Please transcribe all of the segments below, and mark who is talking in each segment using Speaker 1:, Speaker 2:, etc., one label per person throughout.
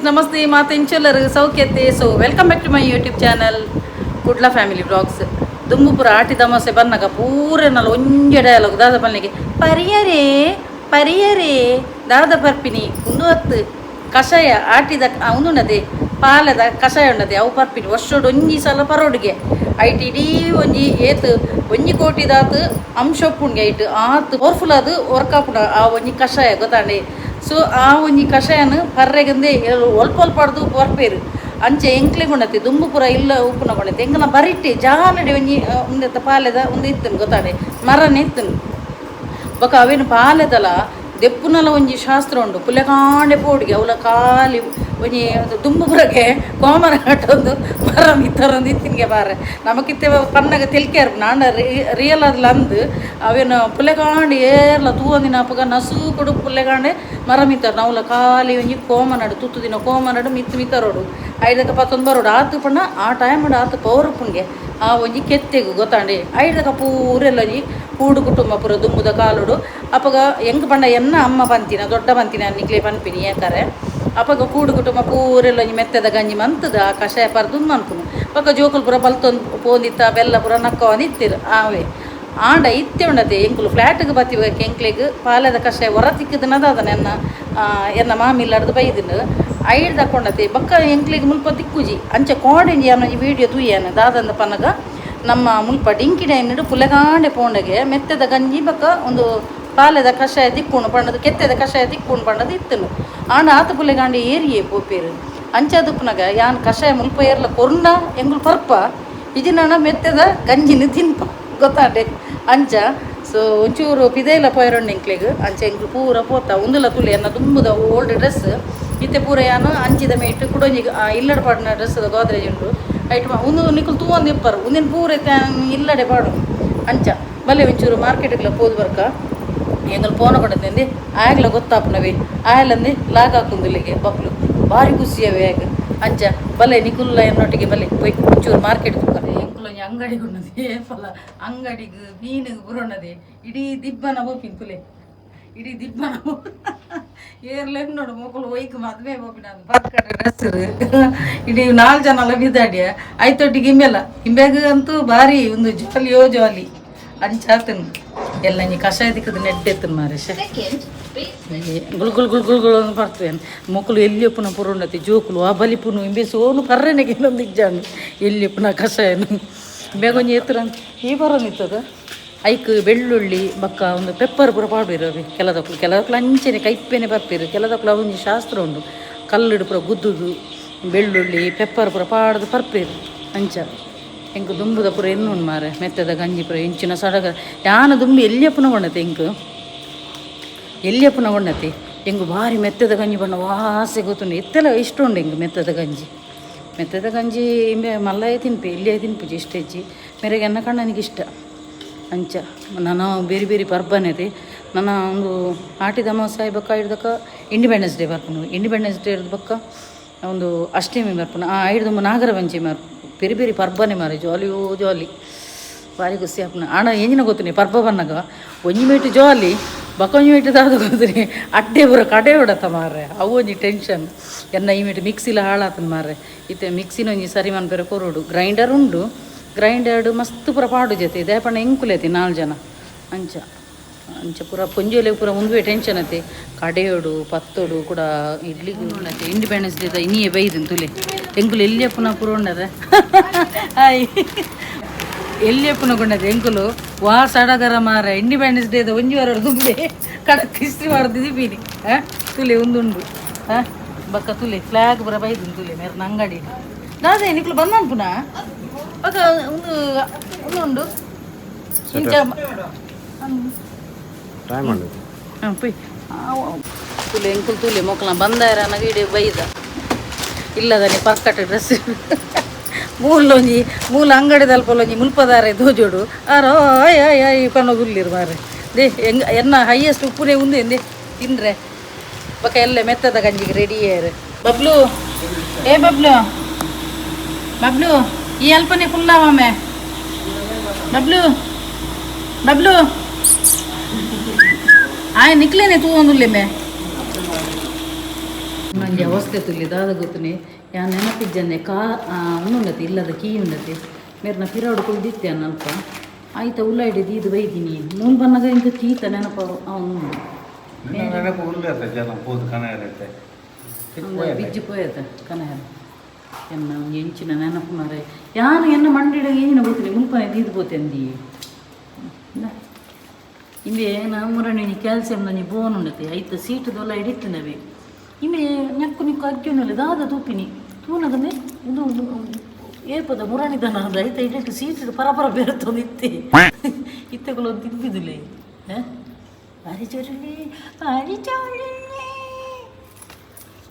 Speaker 1: Namaste ಮಾತೆಂಚೊಲ್ಲರು ಸೌಖ್ಯತೆ. So welcome back to my YouTube channel, Kudla family vlogs. ದುಂಬುಪುರ ಆಟಿ ದಮಸೆ ಬನ್ನಗ ಪೂರೆನಲ್ಲ ಒಂಜೆ dialogue ದಾದ ಪನ್ನಿಗೆ, ಪರಿಯರೇ ಪರಿಯರೇ ದಾದ ಪರ್ಪಿನಿ ಉಂದು ಹತ್ತು ಕಷಾಯ ಆಟಿದ ಉಂದುಂಡದೆ ಪಾಲದ ಕಷಾಯ ಉಂಡದೆ ಅವು ಪರ್ಪಿನಿ. ವರ್ಷೋಡು ಒಂಜಿ ಸಲ ಪರೋಡಿಗೆ ಐಟ್ ಇಡೀ ಒಂಜಿ ಏತ್ ಒಂಜಿ ಕೋಟಿದಾತ್ ಅಂಶ ಉಪ್ಪುಂಡು ಐಟ್. ಆತ್ ಪವರ್ಫುಲ್ ಅದು ವರ್ಕ್ ಆಪುಂಡು ಆ ಒಂಜಿ ಕಷಾಯ, ಗೊತ್ತಾಂಡೆ? ಸೊ ಆ ಒಂಜಿ ಕಷಾಯನ ಪರ್ರೆಗಂದೆ ಒಲ್ಪ ಒಲ್ಪ ಪರ್ಪೇರು. ಅಂಚೆ ಎಂಕ್ಲೆ ಗುಣತಿ ದುಂಬು ಪೂರ ಇಲ್ಲ ಉಪ್ಪುನ ಗುಣತಿ ಎಂಕನ ಬರಿಟ್ಟಿ ಜಾಲಡಿ ಒಂಜಿ ಉಂದೆತ್ತ ಪಾಲೆದ ಉಂದು ಇತ್ತುನು, ಗೊತ್ತಾಂಡೆ? ಮರನೆ ಇತ್ತುನು. ಬೊಕ ಅವೇನು ಪಾಲೆದಲ ದೆಪ್ಪುನಲ ಒಂಜಿ ಶಾಸ್ತ್ರ ಉಂಡು. ಪುಲ್ಯಕಾಂಡೆ ಪೋಡಿಗೆ ಅವಲ ಖಾಲಿ ಒಂಜಿ ದುಂಬು ಪುರಗೆ ಕೋಮರ ಒಂದು ಮರ ಮಿತ್ತರೊಂದು ಇತ್ತಿನ್ಗೆ ಬಾರೆ ನಮಕಿತ್ತೆ ಪನ್ನಗ ತೆಲ್ಕೆ ನಾಂಡ ರಿಯಲ್ ಅದ್ಲ ಅಂದು ಅವೇನು ಪುಲ್ಯಕಾಂಡೆ ಏರ್ಲ ತೂವಂದಿನ ಅಪಗ ನಸು ಕೊಡು ಪುಲ್ಯಕಾಂಡೆ ಮರ ಮಿತ್ತರು ನಾವುಲ ಖಾಲಿ ಒಂಜಿ ಕೋಮನಡು ತುತ್ತು ದಿನ ಕೋಮನಡು ಮಿತ್ತು ಮಿತ್ತರೋಡು ಐದಕ್ಕೆ ಪತ್ತೊಂದು ಬರೋಡು. ಆತು ಪಂಡ ಆ ಟೈಮ್ ಆತು ಪವರ್ ಉಪ್ಪುನ್ಗೆ ಆ ಒಂಜಿ ಕೆತ್ತೆಗು, ಗೊತ್ತಾಂಡೆ? ಐದಕ ಪೂರೆಲ್ಲ ಒಂಜಿ ಕೂಡು ಕುಟುಂಬ ಪೂರ ದುಂಬುದ ಕಾಲುಡು. ಅಪಗ ಎಂಕ್ ಪಂಡ ಎನ್ನ ಅಮ್ಮ ಪಂತಿನ ದೊಡ್ಡ ಪಂತಿನ ನಿಕ್ಲೆ ಪನ್ಪಿನಿ ಏಕರೆ ಅಪಗ ಕೂಡು ಕುಟುಂಬ ಪೂರೆಲ್ಲ ಒಂಜಿ ಮೆತ್ತದ ಗಂಜಿ ಮಂತದ ಆ ಕಷಾಯ ಪರ್ದು ಮನ್ಪುನು. ಬೊಕ ಜೋಕುಲು ಪೂರ ಬಲ್ತೊಂದು ಪೋಂದಿತ್ತ ಬೆಲ್ಲ ಪೂರ ನಕ್ಕವೊಂದು ಇತ್ತಿರು ಆವೆ. ಆಂಡ ಇತ್ತೆ ಉಂಡತೆ ಎಂಕುಲು ಫ್ಲ್ಯಾಟ್ಗೆ ಬತ್ತಿ ಎಂಕ್ಲೆಗ್ ಪಾಲೆದ ಕಷಾಯ ಹೊರ ತಿಕ್ಕುದನದ ಅದನ್ನ ಎನ್ನ ಎನ್ನ ಮಾಮಿ ಇಲ್ಲಡ್ದು ಬೈದಿನ ಐಡ್ ತಕೊಂಡತೆ. ಬೊಕ್ಕ ಎಂಕ್ಲೆಗ್ ಮುಲ್ಪ ತಿಕ್ಕುಜಿ. ಅಂಚೆ ಕೋಡೆಂಜಿ ಯಾನೊಂಜಿ ವೀಡಿಯೋ ತೂಯೇನು ದಾದಂದ ಪನ್ನಗ ನಮ್ಮ ಮುಲ್ಪ ಡಿಂಕಿ ಡೈನಡು ಪುಲೆಗಾಂಡೆ ಪೋಂಡಗೆ ಮೆತ್ತೆದ ಗಂಜಿ ಬೊಕ್ಕ ಒಂದು ಪಾಲೆದ ಕಷಾಯ ತಿಕ್ಕುಂಡು ಪಂಡದು, ಕೆತ್ತೆದ ಕಷಾಯ ತಿಕ್ಕುಂಡು ಪಂಡದು ಇತ್ತುನು. ಆಂಡ ಆತ ಪುಲೆಗಾಂಡೆ ಏರಿಯೇ ಪೋಪೇರು. ಅಂಚಾದುಪ್ಪುನಗ ಯಾನ್ ಕಷಾಯ ಮುಲ್ಪ ಏರ್ಲ ಕೊರ್ನ ಎಂಗುಲು ಪರ್ಪ ಇಜಿನಣ ಮೆತ್ತೆದ ಗಂಜಿನ ತಿನ್ಪ, ಗೊತ್ತಾಂಡೆ? ಅಂಚ ಸೊ ಒಂಚೂರು ಪಿದೈಲ ಪೋಯರೊಂಡು ಎಂಕ್ಲೆಗ್. ಅಂಚ ಎಂಕ್ಲು ಪೂರ ಪೋತ ಉಂದುಲ ತುಲೆ ಎನ್ನ ದುಂಬುದ ಓಲ್ಡ್ ಡ್ರೆಸ್ ಇತ್ತೆ ಪೂರ ಯಾನು ಅಂಚಿದ ಮೇಟ್ ಕುಡೊಂಜಿ ಇಲ್ಲಡೆ ಪಾಡಿನ ಡ್ರೆಸ್ ಗೋದ್ರೇಜ್ ಉಂಟು. ಐಟ್ ಉಂದು ನಿಕುಲು ತೂವೊಂದು ಇಪ್ಪರು ಉಂದಿನ ಪೂರ ಇತ್ತೆ ಇಲ್ಲಡೆ ಪಾಡು. ಅಂಚ ಬಲ್ಲೆ ಒಂಚೂರು ಮಾರ್ಕೆಟ್ಗ್ಲ ಪೋದು ಬರ್ಕ. ಎಂಕುಲು ಪೋನ ಕೊಡಂದೆ ಆಯಗ್ಲ ಗೊತ್ತಾಪುನವೆ ಆಯಲಂದೆ ಲಾಗ್ ಹಾಕುಂದುಲಿಗೆ ಬಬ್ಲು ಭಾರಿ ಖುಷಿಯವೇ ಆಗ. ಅಂಚ ಬಲ್ಲೆ ನಿಕುಲ್ಲ ಎನ್ನೊಟ್ಟಿಗೆ ಬಲ್ಲೆ ಪೋಯ್ ಒಂಚೂರು ಮಾರ್ಕೆಟ್ ತುಕ್ಕ. ಎಂಕುಲು ಒಂಜಿ ಅಂಗಡಿಗೆ ಉನ್ನದಿ ಏಪಲ ಅಂಗಡಿಗೆ ಮೀನಿಗೆ ಬುರೋಣದೆ ಇಡೀ ದಿಬ್ಬನ ಹೋಪಿನ್ ತುಲೆ. ಇಡೀ ದಿಬ್ಬನ ಏರ್ಲೆ ನೋಡು ಮಕ್ಕಳು ಒಯ್ಕ್ ಮದ್ವೆ ಹೋಪಿನ ಪರ್ಕಟ ಡ್ರೆಸ್ ಇಡೀ ನಾಲ್ಕು ಜನ ಎಲ್ಲ ಬಿದ್ದಾಡಿಯ ಐತೊಟ್ಟಿಗೆ ಇಂಬೆಲ್ಲ ಇಂಬ್ಯಾಗ ಅಂತೂ ಭಾರಿ ಒಂದು ಜಾಲಿಯೋ ಜಾಲಿ. ಅಂಚಾತನ್ ಎಲ್ಲ ಒಂಜಿ ಕಷಾಯ ತಿಕ್ಕದು ನೆಟ್ಟೆತ್ತನ್ ಮಾರೇಶ ಗುಳ್ ಗುಳ್ ಗುಳ್ ಗುಳ್ ಗುಳ್ ಅಂತ ಬರ್ತವೆ. ಮೊಕ್ಕಲು ಎಲ್ಲಿ ಒಪ್ಪುನ ಪುರುಂಡತಿ ಜೋಕುಲು ಆ ಬಲಿಪುನು ಇಂಬೆ ಸೋನು ಪರ್ರೆನೆಗೆ ಇನ್ನೊಂದು ಇಜ್ಜಾಂಡು ಎಲ್ಲಿ ಒಪ್ಪುನ ಕಷಾಯನು ಬೇಗ ಒಂಜಿ ಎತ್ತರ ಈ ಬರೋನಿತ್ತದ. ಐಕ್ ಬೆಳ್ಳುಳ್ಳಿ ಬಕ್ಕ ಒಂದು ಪೆಪ್ಪರ್ ಪೂರ ಪಾಡ್ಬೇರು. ಅವಿ ಕೆಲದಕ್ಲು ಕೆಲದಕ್ಲು ಅಂಚೆನೆ ಕೈಪೆನೆ ಬರ್ಪೇರು. ಕೆಲದಕ್ಲು ಒಂಜಿ ಶಾಸ್ತ್ರ ಉಂಡು, ಕಲ್ಲುಡು ಪೂರ ಗುದ್ದುದು ಬೆಳ್ಳುಳ್ಳಿ ಪೆಪ್ಪರ್ ಪೂರ ಪಾಡ್ದು ಪರ್ಪೇರು. ಅಂಚ ಎಂಕ್ ದುಂಬುದ ಪೂರ ಎನ್ನುಂಡು ಮಾರೆ ಮೆತ್ತದ ಗಂಜಿ ಪೂರ ಇಂಚಿನ ಸಡಗ. ಯಾನ ದುಂಬು ಎಲ್ಲಿಯಪ್ಪನ ಕೊಂಡತೆ ಎಂಕ್ ಎಲ್ಲಿಯಪ್ಪನ ಕೊಂಡತೆ ಎಂಗು ಭಾರಿ ಮೆತ್ತದ ಗಂಜಿ ಬಣ್ಣ ವಾಸೆ ಗೊತ್ತುಂಡು. ಇತ್ತೆಲ್ಲ ಇಷ್ಟ ಉಂಡು ಎಂಕ್ ಮೆತ್ತದ ಗಂಜಿ. ಮೆತ್ತದ ಗಂಜಿ ಇಂಬೆ ಮಲ್ಲಯ್ಯ ತಿನ್ಪೆ, ಇಲ್ಲಿಯೇ ತಿನ್ಪುಜಿ ಇಷ್ಟ ಹೆಚ್ಚಿ ಮೇರೆಗೆ ಎನ್ನ ಕಣ್ಣನಿಗೆ ಇಷ್ಟ. ಅಂಚ ನಾನು ಬೇರೆ ಬೇರೆ ಪರ್ಬನೇತಿ ನನ್ನ ಒಂದು ಆಟಿದ ಅಮಾವಾಸ್ಯೆ ಬೊಕ್ಕ ಐಡ್ದಕ್ಕ ಇಂಡಿಪೆಂಡೆನ್ಸ್ ಡೇ ಬರ್ಪುನು. ಇಂಡಿಪೆಂಡೆನ್ಸ್ ಡೇ ಬೊಕ್ಕ ಒಂದು ಅಷ್ಟಮಿ ಬರ್ಪುನು. ಆ ಐಡ್ದು ನಾಗರ ಪಂಚಮಿ ಬರ್ಪು. ಬೇರೆ ಬೇರೆ ಪರ್ಬನೆ ಮಾರೆ ಜಾಲಿಯೋ ಜಾಲಿ, ಭಾರಿ ಖುಷಿ ಆಪುನ. ಆಂಡ ಎಂಜಿನ ಗೊತ್ತುನಿ ಪರ್ಬ ಬನ್ನಗ ಒಂಜಿ ಮೀಟು ಜಾಲಿ ಬೊಕ ಒಂಜಿ ಮೀಟು ದಾದ ಗೊತ್ತುನಿ ಅಡ್ಡೆ ಪೂರ ಕಡೆ ಉಡತ್ತ ಮಾರ್ರೆ. ಅವು ಒಂಜಿ ಟೆನ್ಷನ್. ಎನ್ನ ಈ ಮೀಟು ಮಿಕ್ಸಿಲ ಹಾಳಾತನ ಮಾರ್ರೆ. ಇತ್ತೆ ಮಿಕ್ಸಿನ ಒಂಜಿ ಸರಿ ಮನ್ಪೆರೆ ಕೊರೊಡು. ಗ್ರೈಂಡರ್ ಉಂಡು, ಗ್ರೈಂಡರ್ಡ್ ಮಸ್ತ್ ಪೂರ ಪಾಡು ಜೊತೆ ಇದೇ ಪಂಡ ಎಂಕುಲೇತಿ ನಾಲ್ಕು ಜನ. ಅಂಚ ಅಂಚ ಪೂರ ಪೊಂಜೋಲೆ ಪೂರ ಉಂದುವೆ ಟೆನ್ಷನ್ ಅತ್ತೆ ಕಡೆಯೋಡು ಪತ್ತೋಡು ಕೂಡ ಇಡ್ಲಿಗೆ ಉಂಡತೆ. Independence day ಇನಿಯೇ ಬೈದನ್ ತುಲೆ. ಎಂಕುಲು ಎಲ್ಲಿಯಪ್ಪನ ಪೂರ ಉಂಡದೆ ಹಾಯ್ ಎಲ್ಲಿಯಪ್ಪನ ಕೊಂಡದೆ ಎಂಕುಲು ವಾ ಸಡಗರ ಮಾರ. ಇಂಡಿಪೆಂಡೆನ್ಸ್ ಡೇದ ಒಂಜಿ ವಾರ ದುಂಬೆ ಕಡಕ್ ಇಸ್ತ್ರಿ ಮಾಡ್ದಿದ್ದೀನಿ. ತುಲೆ ಉಂದುಂಡು ಬಕ್ಕ ತುಲೆ ಫ್ಲಾಗ್ ಪೂರ ಬೈದನ್ ತುಲೆ ಮೇರ್ನ ಅಂಗಡಿ ದಾದ ನಿಕ್ಲು ಬಂದನ್ ಪುನಃ ಬಕ್ಕ ಒಂದು ಉಂದುಂಡು ಇಂಚ.
Speaker 2: ಟೈಮ್ ಉಂಡು.
Speaker 1: ಹಾಂ ಪೊಯ್ ತುಲೆ ಎಂಕುಲು ತುಲೆ ಮೊಕ್ಕಲ ಬಂದಾರ ಅನ್ನಗ ಇಡೀ ಬೈದ ಇಲ್ಲದನೆ ಪರ್ಕಟ್ ಡ್ರೆಸ್ ಮೂಲೊಂಜಿ ಮೂಲ ಅಂಗಡಿ ದಲ್ಪಲೊಂಜಿ ಮುಲ್ಪದಾರೆ ದೋಜೋಡು ಆರೋ ಆಯ್ ಆಯ್ ಆಯ್ ಪನ್ನೊಗುಲ್ಲಿರು ಮಾರೆ. They ಎಂಗ್ ಎನ್ನ ಹೈಯೆಸ್ಟ್ ಉಪ್ಪುನೆ ಉಂದು ಎಂದೆ ತಿಂದ್ರೆ ಬೊಕ ಎಲ್ಲ ಮೆತ್ತದ ಗಂಜಿಗೆ ರೆಡಿ ಆಯ್ರು. ಬಬ್ಲು, ಏ ಬಬ್ಲು, ಬಬ್ಲು, ಈ ಅಲ್ಪನೆ ಫುಲ್ ಮಾಮೆ. ಬಬ್ಲು, ಬಬ್ಲು, ಆಯ್ ನಿಕ್ಲೇನೆ ತೂವೊಂದುಲ್ಲೆ ಮೇ. ಒಂಜಿ ಅವಸ್ಥೆ ತುಲ್ಲಿ ದಾದ ಗೊತ್ತುನಿ ಯಾನ್ ನೆನಪಿಜ್ಜಂದೆ ಕಾ ಉಂಡುಂಡತಿ ಇಲ್ಲದ ಕೀ ಉಂಡತಿ ಮೇರ್ನ ಪಿರವಡು ಕುಲ್ದಿತ್ತೆ ಅಲ್ಪ ಆಯ್ತ ಉಳ್ಳಾಯ್ಡಿ ದೀದು ಬೈದಿನಿ ಮೂನ್ ಬನ್ನಗ ಇಂಕ ಕೀತ ನೆನಪ ಅವನು.
Speaker 2: ನಿನ್ನ ನೆನಪು ಉಲ್ಲೇತ ಜನ ಪೂದು ಕಣ ಇರುತ್ತೆ.
Speaker 1: ಬಿಜ್ಜಿ ಪೋಯತ ಕನಹರ ಎನ್ನ ಒಂಜಿ ಎಂಚಿನ ನೆನಪು ಮಾರೆ ಯಾನು ಎನ್ನ ಮಂಡಿಡ ಏನಿನ ಗೊತ್ತಿನಿ ಮುಲ್ಪನೆ ದೀದು ಪೋತೆಂದಿ. ಇಂಬೆ ನಮ್ಮೂರಣ್ಣಿ ಕ್ಯಾಲ್ಸಿಯಂ ಒಂಜಿ ಬೋನ್ ಉಂಡತಿ ಐತ ಸೀಟು ದೊಲ್ಲ ಹಿಡಿತಿನವೆ ಇಂಬೆ ñಕ್ಕು ನಿಕ್ಕು ಅಗ್ಗಿನಲ್ಲ ದಾದ ತೂಪಿನಿ ತೂನಗನೆ ಇದು ಏಪದ ಮುರಾಣಿದನ ಅದು ಐತ ಇಡಿಟ್ಟು ಸೀಟು ಪರಪರ ಬೇರತ್ತೊಂದು ಇತ್ತೆ ಇತ್ತೆಗಳು ಒಂದು ತಿಂಬಿದುಲೆ. ಬಾರಿ ಚೊರುಲಿ ಬಾರಿ ಚೊರುಲಿ.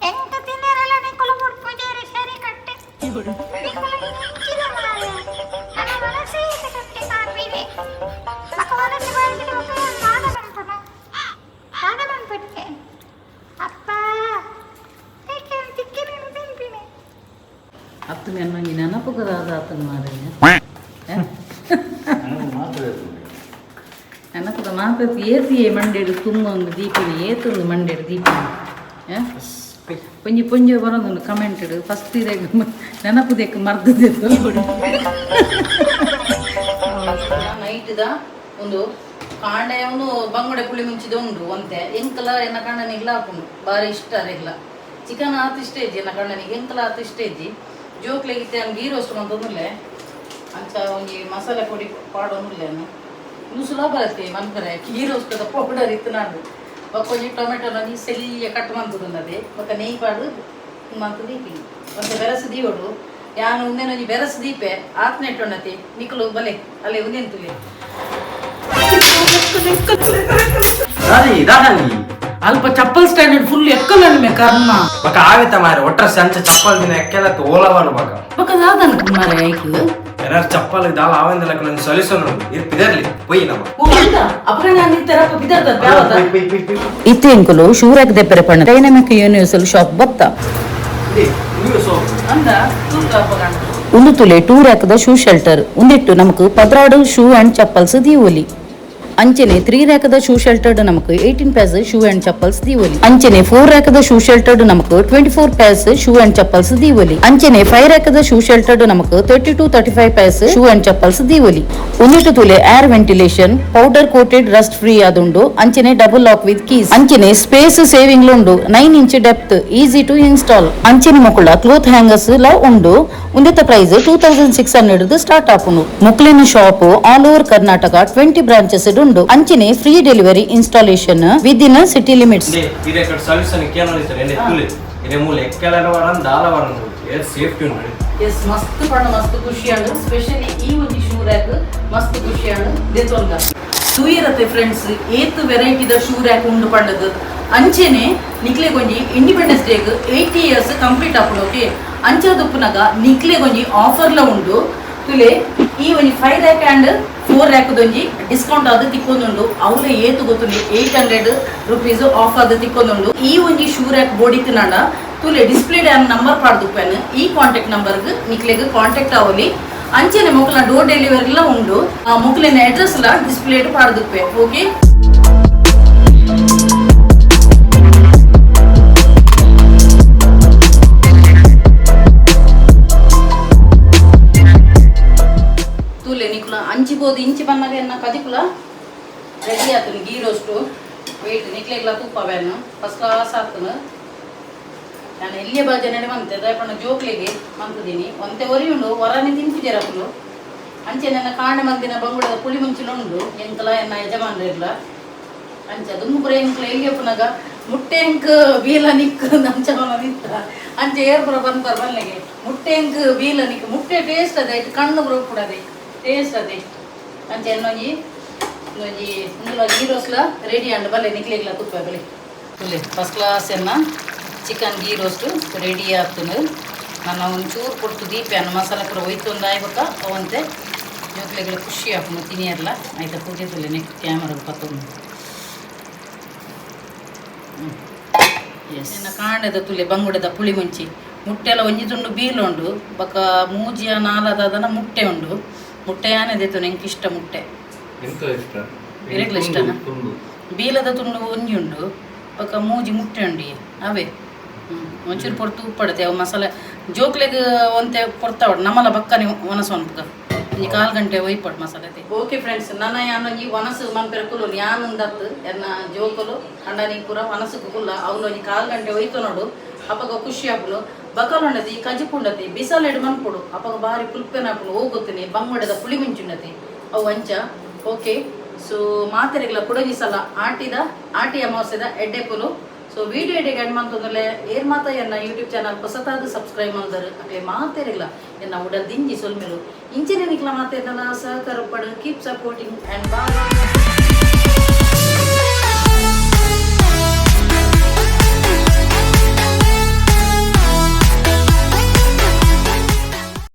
Speaker 3: ಎಂಕ ತಿನ್ನರಲ್ಲ ನಿಕ್ಕುಲು ಮುಡ್ಪುಜೇರು ಸರಿ ಕಟ್ಟೆ ನಿಕ್ಕುಲು ಇಂಚಿನ ಮಾರೆ ನನ್ನ ಮನಸ್ಸೇ ಕಟ್ಟೆ ಕಾಪಿದೆ ಬಕ ವಲಸೆ ಬಯಸಿದ ಬಕ ನಾದ ಮನ್ಪುನ ನಾದ ಮನ್ಪುತ್ತೆ ಅಪ್ಪ ಏಕೆ ತಿಕ್ಕಿನ ತಿನ್ಪಿನಿ.
Speaker 1: ಅತ್ತು ಮೆನ್ನೊಂಜಿ ನೆನಪುಗದಾದ ಆತನ ಮಾರೆ.
Speaker 2: ನನಗೆ ಮಾತ್ರ ಇರ್ತದೆ.
Speaker 1: ನೆನಪುದ ಮಾತ ಏತಿಯೇ ಮಂಡೆಡು ತುಂಬೊಂದು ದೀಪಿನಿ ಏತೊಂದು ಮಂಡೆಡು ದೀಪಿನಿ. ಒಂಜಿ ಪೊಂಜೆ ಬರೋದುಂಡು ಕಮೆಂಟೆಡ್ ಫಸ್ಟ್ ಇರೆಗ್ ನೆನಪುದೆಕ್ ಮರ್ದದೆ. ನೈಟ್ದ ಒಂದು ಕಾಂಡೆ ಒಂದು ಬಂಗುಡೆ ಪುಳಿ ಮುಂಚಿದ ಉಂಡು ಒಂತೆ ಎಂಕಲ ಎನ್ನ ಕಣ್ಣನಿಗ್ಲ ಹಾಪುಂಡು ಬಾರಿ ಇಷ್ಟ ಅರೆಗ್ಲ ಚಿಕನ್ ಆತ ಇಷ್ಟ ಇಜ್ಜಿ ಎನ್ನ ಕಣ್ಣನಿಗೆ ಎಂಕಲ ಆತ ಇಷ್ಟ ಇಜ್ಜಿ ಜೋಕ್ಲೆಗಿತ್ತೆ ಅವ್ನು ಗೀ ರೋಸ್ಟ್ ಮಂತೊಂದುಲ್ಲೆ ಅಂಚ ಒಂಜಿ ಮಸಾಲೆ ಪೊಡಿ ಪಾಡೊಂದುಲ್ಲೆ ಇನ್ನು ಸುಲಭ ಬರತ್ತೆ ಮನ್ಪರೆ ಗೀ ರೋಸ್ಟ್ ಪೌಡರ್ ಇತ್ತು ನಾಡು ಬೊಕ್ಕ ಒಂಜಿ ಟೊಮೆಟೊ ಒಂಜಿ ಸೆಲ್ಲಿಯ ಕಟ್ ಮಂತುದುನ್ನದೆ ಬೊಕ್ಕ ನೆಯ್ ಪಾಡು ಮಂತು ದೀಪಿ ಒಂತೆ ಬೆರಸು ದೀವಡು ಯಾನು ಉಂದೇನೊಂಜಿ ಬೆರಸು ದೀಪೆ ಆತ್ನೆಟ್ಟೊಣ್ಣತಿ ನಿಕುಲು ಬಲೆ ಅಲ್ಲೇ ಉಂದೇನ್ ತುಲೆ.
Speaker 4: ದಾದಿ ದಾದಾನಿ.
Speaker 1: ಅಲ್ಪ ಚಪ್ಪಲ್ ಸ್ಟ್ಯಾಂಡರ್ಡ್ ಫುಲ್ ಎಕ್ಕಲಂಡು ಮೇ ಕರ್ಮ.
Speaker 4: ಬಕ ಆವಿತ ಮಾರೆ ಒಟ್ರ ಸಂಚ ಚಪ್ಪಲ್ ದಿನ ಎಕ್ಕೆಲ್ಲ ತೋಲವನು ಬಕ.
Speaker 1: ಬೊಕ್ಕ ದಾದನ್ ಮಾರೆ ಐಕ್.
Speaker 4: ಏನಾರು ಚಪ್ಪಲ್ ದಾಲ ಆವಂದಿಲ್ಲ ನನ್ನ ಸೊಲ್ಯೂಷನ್ ಉಂಟು ಇರ್ ಪಿದರ್ಲಿ ಪೊಯ್ ನಮ್ಮ.
Speaker 1: ಓ ಅಂದ ಅಪಗ ನಾನು ಇತ್ತೆರಪ್ಪ ಬಿದರ್ದ ಬ್ಯಾವದ.
Speaker 4: ಪೊಯ್ ಪೊಯ್ ಪೊಯ್.
Speaker 1: ಇತ್ತೆ ಎಂಕುಲು ಶೂರಕ್ ದೆಪ್ಪರೆ ಪಣ್ಣ ಡೈನಮಿಕ್ ಯೂನಿವರ್ಸಲ್ ಶಾಪ್ ಬತ್ತ. ಅಂದ ತೂಕ ಅಪಗಂಡ
Speaker 5: ಉಂದು ತುಲೆ ಟೂ ರ್ಯಾಕ್ದ ಶೂ ಶೆಲ್ಟರ್ ಉಂದಿಟ್ಟು ನಮಕ್ 12 ಶೂ ಅಂಡ್ ಚಪ್ಪಲ್ಸ್ ದೀವೊಲಿ. ಅಂಚನೆ ತ್ರೀ ರ್ಯಾಕ್ದ ಶೂ ಶೆಲ್ಟರ್ಡ್ ನಮಕ್ 18 ಪೇರ್ಸ್ ಶೂ ಅಂಡ್ ಚಪ್ಪಲ್ಸ್ ದೀವೊಲಿ. ಅಂಚನೆ ಫೋರ್ ರ್ಯಾಕ್ದ ಶೂ ಶೆಲ್ಟರ್ಡ್ ನಮಕ್ 24 pairs shoe and chappals ದೀವೊಲಿ. ಅಂಚನೆ ಫೈವ್ ರ್ಯಾಕ್ದ ಶೂ ಶೆಲ್ಟರ್ಡ್ ನಮಕ್ 32 35 pairs shoe and chappals ದೀವೊಲಿ. ಉಂದಿಟ್ಟು ತುಲೆ air ventilation, powder coated, rust free ಆದುಂಡು. ಅಂಚನೆ ಡಬಲ್ ಲಾಕ್ ವಿತ್ ಕೀಸ್. ಅಂಚನೆ ಸ್ಪೇಸ್ ಸೇವಿಂಗ್ ಉಂಡು, 9 inch depth, easy to install. ಅಂಚನೆ ಮುಕುಳ cloth hangers ಲ ಉಂಡು. ಉಂದೆತ ಪ್ರೈಸ್ 2600 ಸ್ಟಾರ್ಟ್ ಆಪುಂಡು. ಮುಕ್ಲಿನ shop all over Karnataka 20 branches ಉಂಡು. ಅಂಚನೆ free delivery, installation within city limits.
Speaker 4: ಇದೇ ಕಡೆ ಸೊಲ್ಯೂಷನ್ ಕೇಳೋಣ ಎಣ್ಣೆ ತುಲಿ ಇದೇ ಮೂಲ ಎಕ್ಕೆಲ್ಲ ವರನ್ ದಾಲ ವರನ್ ಏರ್ ಸೇಫ್ಟಿ ಉಂಟು.
Speaker 1: ಎಸ್ ಮಸ್ತ್ ಪಂಡ ಮಸ್ತ್ ಖುಷಿ ಆಂಡ್. ಸ್ಪೆಷಲಿ ಈ ಒಂಜಿ ಶೂ ರ್ಯಾಕ್ ಮಸ್ತ್ ಖುಷಿ ಆಂಡ್ ದೆತೊಂದ ತೂಯಿರತೆ ಫ್ರೆಂಡ್ಸ್ ಏತ್ ವೆರೈಟಿದ ಶೂ ರ್ಯಾಕ್ ಉಂಡು ಪಂಡದು. ಅಂಚೆನೆ ನಿಕ್ಲೆಗೊಂಜಿ ಇಂಡಿಪೆಂಡೆನ್ಸ್ ಡೇಗ್ 80 ಇಯರ್ಸ್ ಕಂಪ್ಲೀಟ್ ಆಪುಂಡು, ಓಕೆ. ಅಂಚಾದುಪ್ಪುನಗ ನಿಕ್ಲೆಗೊಂಜಿ ಆಫರ್ಲ ಉಂಡು. ತುಲೆ ಈ ಒಂಜಿ five rack and four rack ದೊಂಜಿ ಡಿಸ್ಕೌಂಟ್ ಆದ್ ತಿಕ್ಕೊಂದುಂಡು. ಅವ್ಲ ಏತು ಗೊತ್ತುಂಡು? ₹800 ಆಫ್ ಆದ್ ತಿಕ್ಕೊಂದುಂಡು. ಈ ಒಂಜಿ ಶೂ ರ್ಯಾಕ್ ಬೋಡಿತ್ತಿನಾಂಡ ತುಲೆ ಡಿಸ್ಪ್ಲೇ ಡ್ಯಾಮ್ ನಂಬರ್ ಪಾಡ್ದುಪ್ಪೆನ್. ಈ ಕಾಂಟ್ಯಾಕ್ಟ್ ನಂಬರ್ಗ್ ನಿಕ್ಲೆಗ್ ಕಾಂಟ್ಯಾಕ್ಟ್ ಆವೊಲಿ. ಅಂಚೆನೆ ಮೊಕಲ್ನ ಡೋರ್ ಡೆಲಿವರಿ ಲ ಉಂಡು. ಆ ಮೊಕಲೆನ ಅಡ್ರೆಸ್ ಲ ಡಿಸ್ಪ್ಲೇ ಪಾಡ್ದುಪ್ಪೆ, ಓಕೆ. ತೂಲೆ ನಿಕುಲ ಅಂಚಿ ಬೋದು ಇಂಚಿ ಬನ್ನಗ ಎನ್ನ ಕದಿಕುಲ ರೆಡಿ ಆತನು ಗೀ ರೋಸ್ಟು. ವೇಟ್ ನಿಕ್ಲೆಗ್ಲ ತೂಪ ಬೇನು ಫಸ್ಟ್ ಕ್ಲಾಸ್ ಆತನು. ನಾನು ಎಲ್ಲಿಯ ಬಾಜನೆ ಮಂತೆ ದಾಯಪಂಡ ಜೋಕ್ಲೆಗೆ ಮಂತದೀನಿ ಒಂತೆ ಒರಿ ಉಂಡು ಹೊರನೆ ತಿನ್ಪಿಜರಕುಲು. ಅಂಚೆ ನನ್ನ ಕಾಂಡ ಮಂದಿನ ಬಂಗುಡದ ಪುಳಿ ಮುಂಚಿನ ಉಂಡು ಎಂಕಲ ಎನ್ನ ಯಜಮಾನರಿರ್ಲ. ಅಂಚ ದುಮ್ಮು ಪುರ ಎಂಕ್ಲ ಎಲ್ಲಿ ಪುನಗ ಮುಟ್ಟೆ ಎಂಕ್ ಬೀಲ ನಿಕ್ ಅಂಚ ನಿತ್ತ ಅಂಚೆ ಏರ್ ಪುರ ಬಂದ್ಪರ್ ಬಲ್ಲೆಗೆ ಮುಟ್ಟೆ ಎಂಕ್ ಬೀಲ ನಿಕ್ ಮುಟ್ಟೆ ಟೇಸ್ಟ್ ಅದೇ ಐಟ್ ಕಣ್ಣು ಪುರ ಉಪ್ಪುಡದೆ ಟೇಸ್ಟ್ ಅದೇ. ಅಂಚೆ ಇನ್ನೊಂಜಿ ಇನ್ನೊಂಜಿ ಇಂದುಲ ಗೀ ರೋಸ್ಲ ರೆಡಿ ಅಂಡ್ ಬಲ್ಲೆ ನಿಕ್ಲೆಗ್ಲ ತುಪ್ಪ ಬಲೆ ತುಲೆ. ಫಸ್ಟ್ ಕ್ಲಾಸ್ ಎನ್ನ ಚಿಕನ್ ಗೀ ರೋಸ್ಟ್ ರೆಡಿ ಆಗ್ತದೆ. ನಾನು ಒಂಚೂರು ಕೊಟ್ಟು ದೀಪೆ ಮಸಾಲೆ ಪೂರ ಒಯ್ತೊಂದು ಆಯ್ಬಕ್ಕ ಅವಂತೆ ಜೋಕ್ಲೆಗಳ ಖುಷಿ ಆಪುಂಡು ತಿನಿಯರ್ಲ. ಆಯ್ತಾ ಪೂಜೆ ತುಲೆ ನೆಕ್ ಕ್ಯಾಮರಾ ಪತ್ತೊಂದು. ಎಸ್ ಎನ್ನ ಕಾಂಡದ ತುಲೆ ಬಂಗುಡದ ಪುಳಿ ಮುಂಚಿ ಮುಟ್ಟೆ ಎಲ್ಲ ಒಂಜಿ ತುಂಡು ಬೀಲು ಉಂಡು ಬೊಕ ಮೂಜಿಯ ನಾಲದಾದನ ಮುಟ್ಟೆ ಉಂಡು. ಮುಟ್ಟೆ ಯಾನೆ ದೇತುನ ಎಂಕ್ ಇಷ್ಟ ಮುಟ್ಟೆ.
Speaker 2: ಎಂತ ಇಷ್ಟ?
Speaker 1: ಇರೆಗ್ಲ ಇಷ್ಟನಾ?
Speaker 2: ತುಂಡು.
Speaker 1: ಬೀಲದ ತುಂಡು ಒಂಜಿ ಉಂಡು ಬೊಕ ಮೂಜಿ ಮುಟ್ಟೆ ಉಂಡು ಅವೇ. ಒಂಚೂರು ಪೊರ್ತು ಉಪ್ಪಡತೆ ಅವು ಮಸಾಲೆ ಜೋಕ್ಲೆಗ್ ಒಂತೆ ಪೊರ್ತಾವಡ್ ನಮಲ ಬಕ್ಕನೆ ಒನಸು ಅನ್ಪುಗ ಒಂಜಿ ಕಾಲ್ ಗಂಟೆ ಒಯ್ಪಡ್ ಮಸಾಲೆ. ಓಕೆ ಫ್ರೆಂಡ್ಸ್, ನನ್ನ ಯಾನ್ ಒಂಜಿ ಒನಸು ಮನ್ಪೆರ ಕುಲ್ಲು ಯಾನ್ ದತ್ತು ಎನ್ನ ಜೋಕುಲು ಅಂಡನಿ ಪೂರ ಒನಸುಕು ಕುಲ್ಲ. ಅವ್ಲು ಒಂಜಿ ಕಾಲ್ ಗಂಟೆ ಒಯ್ತು ನೋಡು, ಅಪಗ ಖುಷಿ ಆಪುಂಡು. ಬಕಲ್ ಉಂಡತಿ ಕಜಿಪು ಉಂಡತಿ ಬಿಸಲೆಡ್ ಮನ್ಪುಡು, ಅಪಗ ಬಾರಿ ಪುಲ್ಪೆನ ಆಪುಂಡು. ಹೋಗುತ್ತೀನಿ ಬಂಗುಡೆದ ಪುಳಿ ಮಿಂಚುಂಡತಿ ಅವು ಅಂಚ. ಓಕೆ, ಸೊ ಮಾತೆರೆಗ್ಲ ಕುಡೊಂಜಿ ಸಲ ಆಟಿದ ಆಟಿ ಅಮಾವಾಸ್ಯೆದ ಎಡ್ಡೆಪುಲು. ಸೊ ವಿಡಿಯೋ ಎಡೆಗೆ ಎಂಡ್ ಮಂತೊಂದುಲ್ಲೆ. ಏರ್ ಮಾತ ಎನ್ನ ಯೂಟ್ಯೂಬ್ ಚಾನಲ್ ಹೊಸತಾದ ಸಬ್ಸ್ಕ್ರೈಬ್ ಮಲ್ದರು ಅಕ್ಲೆ ಮಾತೆರೆಗ್ಲ ಎನ್ನ ಉಡಲ್ ದಿಂಜಿ ಸೊಲ್ಮೆಲು. ಇಂಚಿನ ನಿಕ್ಲ ಮಾತೆರ್ನಲ ಸಹಕಾರ ಪಡು. Keep supporting and bye.